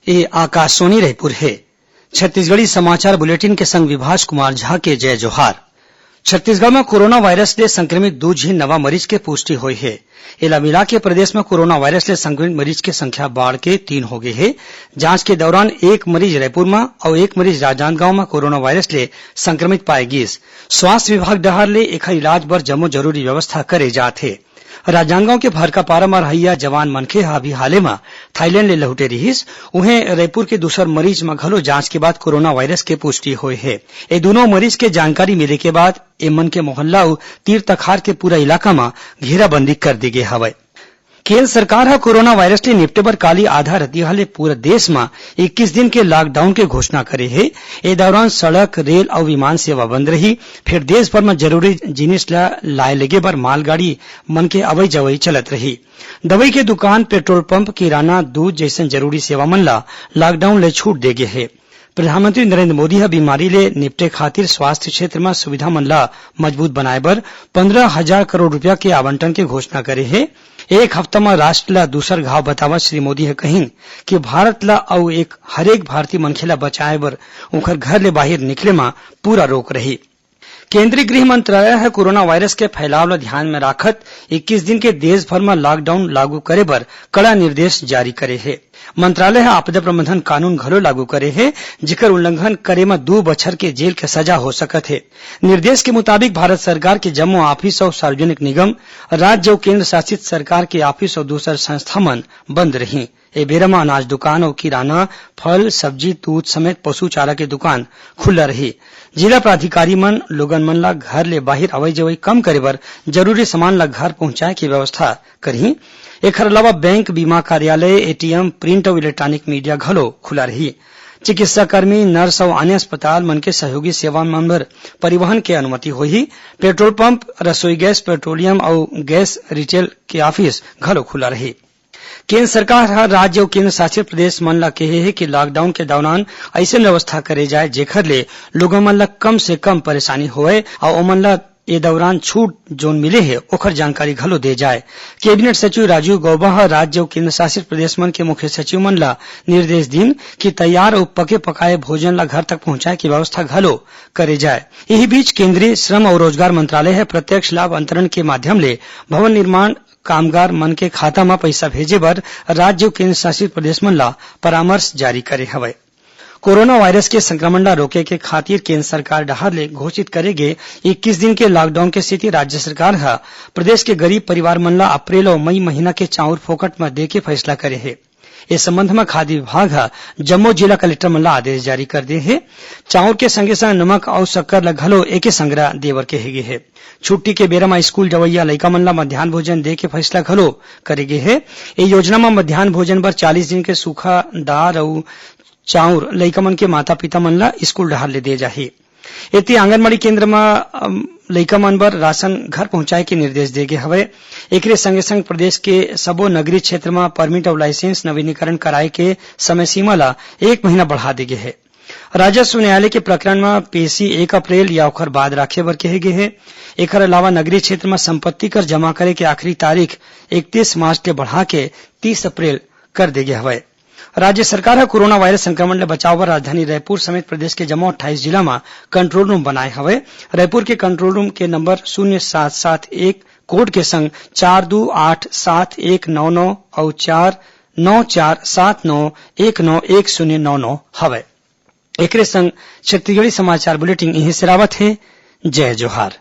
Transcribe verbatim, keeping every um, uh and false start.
ए आकाशवाणी रायपुर हे। छत्तीसगढ़ी समाचार बुलेटिन के संग विभास कुमार झा के जय जोहार। छत्तीसगढ़ म कोरोना वायरस ले संक्रमित दू झिन नवा मरीज के पुष्टि होय हे। एला मिलाके प्रदेश म कोरोना वायरस ले संक्रमित मरीज के संख्या बाढ़ के तीन हो गे हे। जांच के दौरान एक मरीज रायपुर म अउ एक मरीज राजनांदगांव म कोरोना वायरस ले संक्रमित पाए गिस। स्वास्थ्य विभाग डहार ले एखर इलाज बर जम्मो जरूरी व्यवस्था करे जात हे। राजनांदगांव के भरकापारा म रहइया जवान मनखे ह अभी हाले म थाईलैंड ले लहुटे रिहिस। उहें, रायपुर के दूसर मरीज म घलो जांच के बाद कोरोना वायरस के पुष्टि होय हे। ए दूनों मरीज के जानकारी मिले के बाद ए मन के मोहल्ला अउ तीर तखार के पूरा इलाका म घेराबंदी कर दे गे हवय। केंद्र सरकार ह कोरोना वायरस ले निपटे बर काली आधा रतिहा ले पूरा देश म इक्कीस दिन के लॉकडाउन के घोषणा करे हे। ए दौरान सड़क, रेल अउ विमान सेवा बंद रही। फेर देश भर म जरूरी जिनिस ल लाए लेगे बर मालगाड़ी मन के अवई जवई चलत रही। दवई के दुकान, पेट्रोल पंप, किराना, दूध जइसन जरूरी सेवा मन ल लॉकडाउन ले छूट दे गे हे। प्रधानमंत्री नरेंद्र मोदी ह बीमारी ले निपटे खातिर स्वास्थ्य क्षेत्र म सुविधा मन ल मजबूत बनाए बर पंद्रह हजार करोड़ रुपया के आवंटन के घोषणा करे हे। एक हफ्ता म राष्ट्र ल दूसर घाव बतावत श्री मोदी ह कहिन कि भारत ल अउ एक हरेक भारतीय मनखे ल बचाए बर उंखर घर ले बाहिर निकले म पूरा रोक रही। केंद्रीय गृह मंत्रालय ह कोरोना वायरस के फैलाव ल ध्यान म राखत इक्कीस दिन के देश भर म लॉकडाउन लागू करे बर कड़ा निर्देश जारी करे हे। मंत्रालय ह आपदा प्रबंधन कानून घलो लागू करे हे, जेकर उल्लंघन करे म दू बछर के जेल के सजा हो सकत हे। निर्देश के मुताबिक भारत सरकार के जम्मो ऑफिस अउ सार्वजनिक निगम, राज्य अउ केंद्र शासित सरकार के ऑफिस अउ दूसर संस्था मन बंद रही। ए बेरा म अनाज दुकान अउ किराना, फल, सब्जी, दूध समेत पशु चारा के दुकान खुल्ला रही। जिला प्राधिकारी मन लोगन मन ल घर ले बाहिर अवई जवई कम करे बर जरूरी सामान ल घर पहुंचाए के व्यवस्था करही। एखर अलावा बैंक, बीमा कार्यालय, एटीएम, प्रिंट अउ इलेक्ट्रॉनिक मीडिया घलो खुला रही। चिकित्सा कर्मी, नर्स अउ अन्य अस्पताल मन के सहयोगी सेवा मन बर परिवहन के अनुमति होही। पेट्रोल पंप, रसोई गैस, पेट्रोलियम अउ गैस रिटेल के ऑफिस घलो खुला रही। केंद्र सरकार ह राज्य अउ केंद्र शासित प्रदेश मन ल केहे हे कि लॉकडाउन के दौरान अइसन व्यवस्था करे जाए, जेखर ले लोगन मन ल कम से कम परेशानी होवय अउ ओमन ल ए दौरान छूट जोन मिले हे, ओखर जानकारी घलो दे जाए। कैबिनेट सचिव राजीव गौबा ह राज्य अउ केंद्र शासित प्रदेश मन के मुख्य सचिव मन ल निर्देश दीन कि तैयार अउ पके पकाए भोजन ल घर तक पहुंचाए के व्यवस्था घलो करे जाए। इही बीच केंद्रीय श्रम अउ रोजगार मंत्रालय ह प्रत्यक्ष लाभ अंतरण के माध्यम ले भवन निर्माण कामगार मन के खाता म पइसा भेजे बर राज्य अउ केंद्र शासित प्रदेश मन ल परामर्श जारी करे हवय। कोरोना वायरस के संक्रमण ल रोके के खातिर केंद्र सरकार डहार ले घोषित करे गे इक्कीस दिन के लॉकडाउन के सेती राज्य सरकार ह प्रदेश के गरीब परिवार मन ल अप्रैल अउ मई महीना के चाउर फोकट म दे के फैसला करे हे। ए संबंध म खाद्य विभाग ह जम्मो जिला कलेक्टर मन ल आदेश जारी कर दे हे। चाउर के संगे संग नमक अउ शक्कर ल घलो एके संग देबर केहे गे हे। छुट्टी के बेरा म स्कूल जवइया लइका मन ल मध्यान्ह भोजन दे के फैसला घलो करे गे हे। ए योजना म मध्यान्ह भोजन बर चालीस दिन के सूखा दार अउ चाउर लइका मन के माता-पिता मन ल स्कूल डहार ले दे जाही। एती आंगनबाड़ी केंद्र म, अम, लइका मन बर राशन घर पहुंचाए के निर्देश दे गे हवय। एकरे संगे संग प्रदेश के सबो नगरीय क्षेत्र म परमिट अउ लाइसेंस नवीनीकरण कराए के समय सीमा ल एक महीना बढ़ा दे गे हे। राजस्व न्यायालय के प्रकरण म पेशी एक अप्रैल या ओखर बाद राखे बर कहे गे हे। एखर अलावा नगरीय क्षेत्र म संपत्ति कर जमा करे के आखिरी तारीख इकतीस मार्च ले बढ़ा के तीस अप्रैल कर दे गे हवय। राज्य सरकार ह कोरोना वायरस संक्रमण ले बचाव बर राजधानी रायपुर समेत प्रदेश के जम्मो अट्ठाईस जिला म कंट्रोल रूम बनाए हवय। रायपुर के कंट्रोल रूम के नंबर शून्य सात सात एक कोड के संग चार दू आठ सात एक नौ नौ अउ चार नौ चार सात नौ एक नौ एक शून्य नौ नौ हवय। एकरे संग छत्तीसगढ़ी समाचार बुलेटिन इहें सिरावत हे। जय जोहार।